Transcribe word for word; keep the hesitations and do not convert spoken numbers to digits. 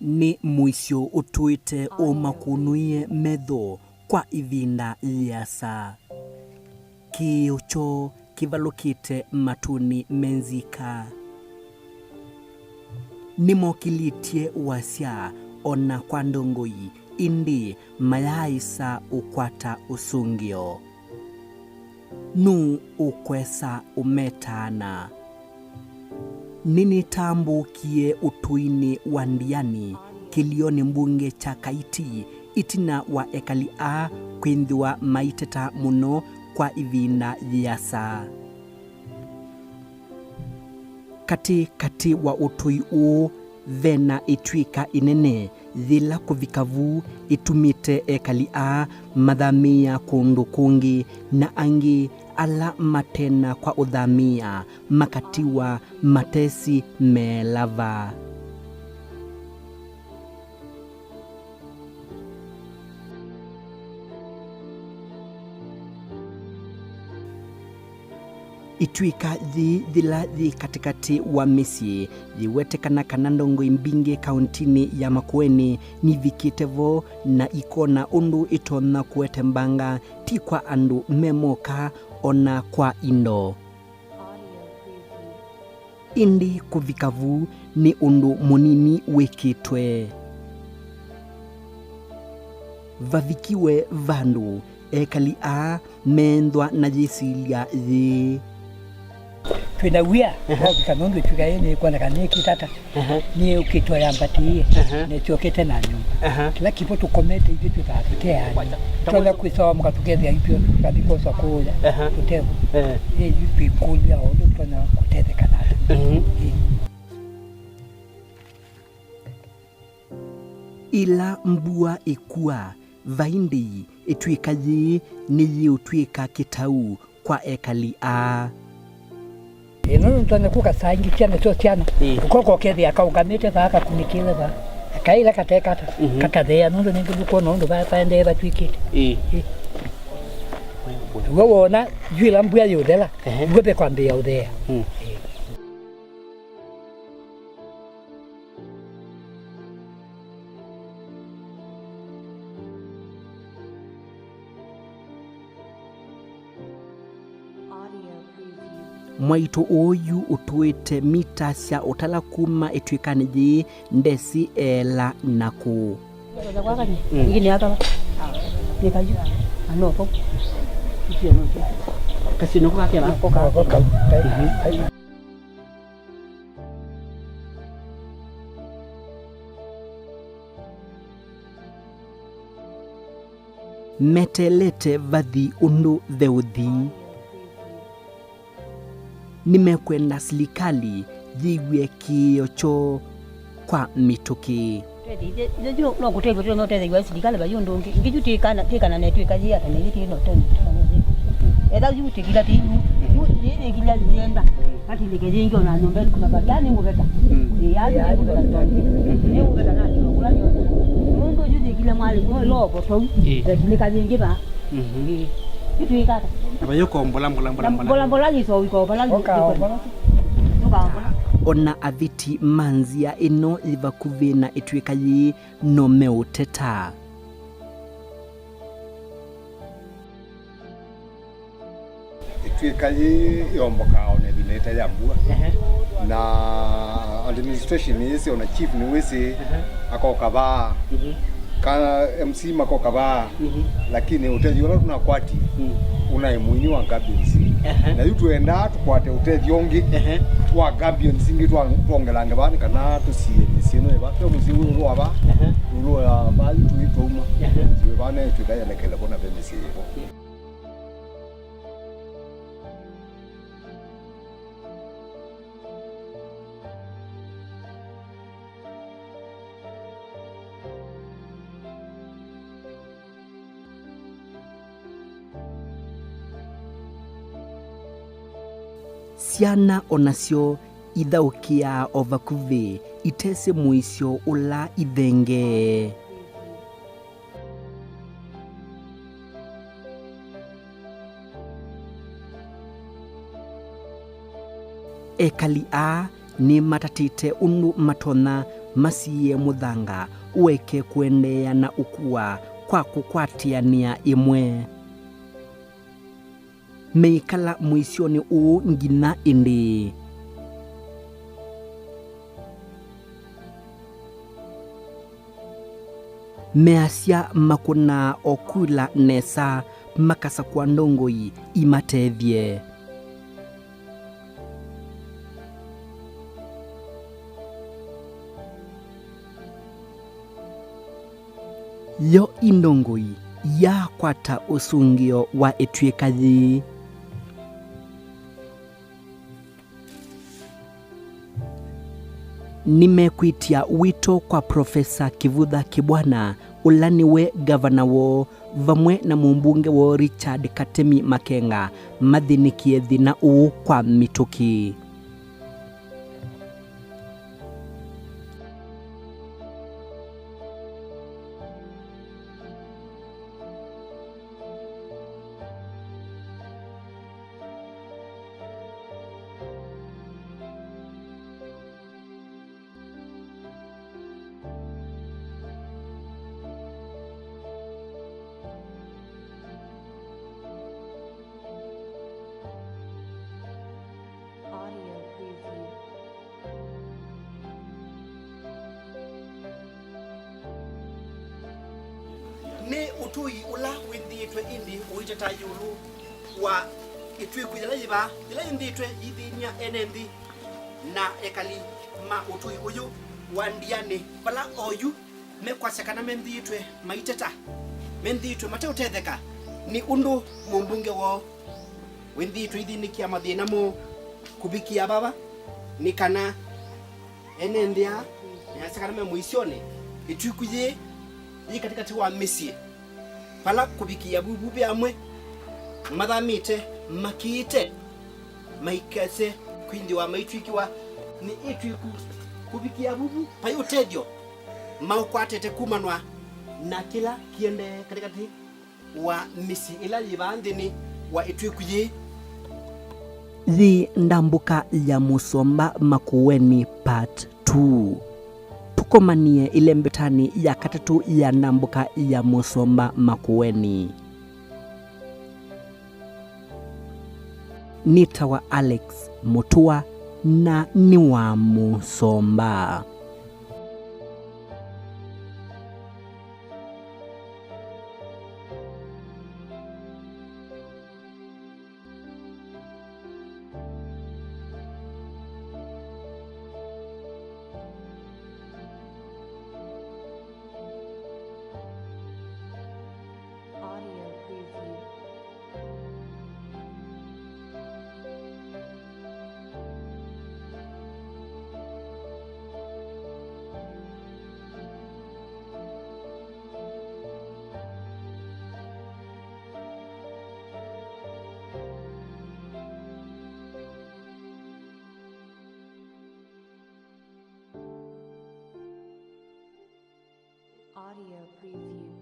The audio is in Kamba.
Nĩ mũisyo ũtũĩte ũmakũnũie metho kwa ĩvinda yĩasa. Kĩĩo kyoo kĩvalũkĩte matũnĩ me nzika. Nĩmokĩlĩtye wasya o na kwa ndongoi, ĩndĩ mayaaĩsa ũkwata ũsũngĩo. Nũũ ũkwesa ũmetaana? Nĩnĩtambũũkie ũtũinĩ wa Ndiani, kĩlĩonĩ mbunge kya Kaiti, ĩtina wa ekali aa kwĩthĩwa maiteta mũno kwa ĩvinda yĩasa. Katĩ katĩ wa ũtũi ũũ, ve na ĩtw'ĩka ĩnene, yĩla kũvika vu ĩtumĩte ekali aa mathamĩĩa kũndũ kũngĩ, na angĩ ala mate na kwa ũthamĩĩa makatiwa matesĩ meela va. Ĩtw'ĩka yĩĩ yĩla yĩ katĩkatĩ wa mĩsyĩ, yĩwetekana kana ndongoi mbingĩ kaũntinĩ ya Makueni nivikĩte vo na ikona ũndũ ĩtonya kũete mbanga ti kwa andũ me moka, o na kwa indo. Ĩndĩ kũvika vu nĩ ũndũ mũnini wĩkĩtwe. Vavikiwe vandũ ekali aa meenthwa na yĩsilya yĩĩ. Twĩ na wia, ehe, wovika nũndũ ĩtw'ĩka yĩĩ nĩkwoneka nĩkĩtata. Ehe. Nĩ ũkĩtwa ya mbatĩ ĩĩ, ehe, nĩsyokete na nyũmba. Ehe. Kĩla kĩvo tũkomete ithyĩ twĩkaa tũteanĩ. Wacha. Tũtonya kwĩsawa mũka tũkethĩa ithyĩ tũkathi kwosa kũũya. Ehe. Tũtevo. Ehe. Ĩ, yu twĩkũlya ũndũ tũtonya kũtetheka nata. Mhm. Ĩ. Ĩla mbua ĩkua, vaindĩ ĩtw'ĩka yĩĩ nĩyĩũtw'ĩka kĩtau kwa ekali aa. Ĩ, nũndũ nĩtonya kũka saa ingĩ syana syo syana. Ĩ. Ũkoka ũkethĩa kaũngamĩte vaa kakunĩkĩle vaa. Kaĩla katekata, mhm, kakathea, nũndũ nĩngĩ ndũkwona ũndũ va-, vaendee vatw'ĩkĩte. Ĩ. Ĩ. We wona, yu ĩla mbua yĩũthela, ehe, w'o ve kwambĩĩa ũthea. Mm. Ĩ. Mwaitũ ũũ yu ũtũĩte mita sya ũtala kuma ĩtw'ĩkanĩ yĩĩ ndesĩ eela nakũ. Mm. Ingĩ nĩ atala. Nĩ kayu. Ano ko. Kasino kwa kela. Ko ka. Mhm. Meteelete vathi ũndũ ve ũthii. Nĩmekwenda silikalĩ yĩw'e kĩĩo kyoo kwa mĩtũkĩ. Yu no kũtethw'a tũno tethew'a silikalĩ vai ũndũ ũngĩ. Ingĩ yu tĩkana, tĩkana netw'ĩka yĩata na yĩtĩ no toni. Etha yu tĩkila tĩ yu. Yu yĩkila yĩenda. Katilike yĩngĩ ona nyũmba ĩkũna va yani ngũveta. Mm. Ĩ, yani ngũveta toni. Mm. Nĩ ngũveta na kĩlo kũla yona. Nũndũ yu yĩkile mwalĩ no lobo tou. Ĩ. Tekilika yĩngĩ va. Mhm. Ĩ. Yu tĩkata. Na vayo kombola, mbola, mbola, mbola. Mbola, mbola, yĩso iko vala. Oka, oka. Oka, oka. Ona avĩti ma nzĩa ĩno yĩ vakuvĩ na ĩtw'ĩka yĩĩ no meũteta. Ĩtw'ĩka yĩĩ yombokaa ona ĩvinda ĩte ya mbua. Ehe. Na administration nĩyĩsĩ, ona chief nĩwĩsĩ, ehe, akoka vaa. Mhm. Ka M C makoka vaa. Mhm. Lakini ũtethyo ũla tũnakwatie, mm, ũnaĩ mũini wa Gabions. Ehe. Na yu tũendaa tũkwate ũtethyo ũngĩ, ehe, wa Gabions ingĩ twa-, twongelange vaa nĩ kana tũsie mĩsyĩ ĩno ĩva. Ve mũsyĩ ũyũ ũlũa vaa, ehe, ũlũa vaa yu twĩ twauma. Ehe. Mĩsyĩ ĩva nĩ twĩka yelekele vo na ve mĩsyĩ ĩvo. Syana o nasyo ithaũkĩaa o vakuvĩ, itesĩ mũisyo ũla ithengee. Ekali aa nĩmatatĩte ũndũ matonya Masiĩe mũthanga ũeke kũendeea na ũkua kwa kũkwatĩanĩa ĩmwe. Meikala mũisyonĩ ũũ nginya ĩndĩĩ? Measya makũnaa o kula nesa, makasakũa ndongoi imatethye. Yo i ndongoi yaakwata ũsũngĩo wa ĩtuĩka yĩĩ. Nĩmekwĩtya wito kwa Profesa Kivutha Kibwana, ũla nĩwe ngavana woo, vamwe na mũmbunge woo Richard Katemi Makenga, mathĩnĩkĩe thĩna ũũ kwa mĩtũkĩ. Audio preview. Nĩ ũtũi ũla wĩnthĩĩtwe ĩndĩ ũiteta ĩũlũ wa ĩtw'ĩku yĩla yĩvaa, yĩla yĩnthĩĩtwe yĩthĩny'a ene nthĩ na ekali ma ũtũi ũyũ wa Ndianĩ, vala oyu mekwasya kana menthĩĩtwe maiteta, menthĩĩtwe mateũtetheka nĩ ũndũ mũmbunge woo wĩnthĩĩtwe ithĩnĩkĩa mathĩna moo kũvikĩa vava, nĩ kana ene nthĩ aa measya kana me mũisyonĩ, ĩtw'ĩku yĩĩ yĩ katĩkatĩ wa mĩsyĩ, vala kũvikĩa vuvu ve amwe mathamĩte makĩĩte maikese kwinthĩwa maitw'ĩkĩwa nĩ ĩtw'ĩku. Kũvikĩa vuvu vai ũtethyo maũkwatĩte kumanwa na kĩla kĩendee katĩkatĩ wa mĩsyĩ ĩla yĩ vaa nthĩnĩ wa ĩtw'ĩku yĩĩ. Yĩ ndambũka ya Mũsomba Makueni Part two. Tũkomanie ĩlembetanĩ ya katatũ ya ndambũka ya Mũsomba Makueni. Nĩtawa Alex Mũtũa na nĩ wa Mũsomba. Audio preview. Audio preview.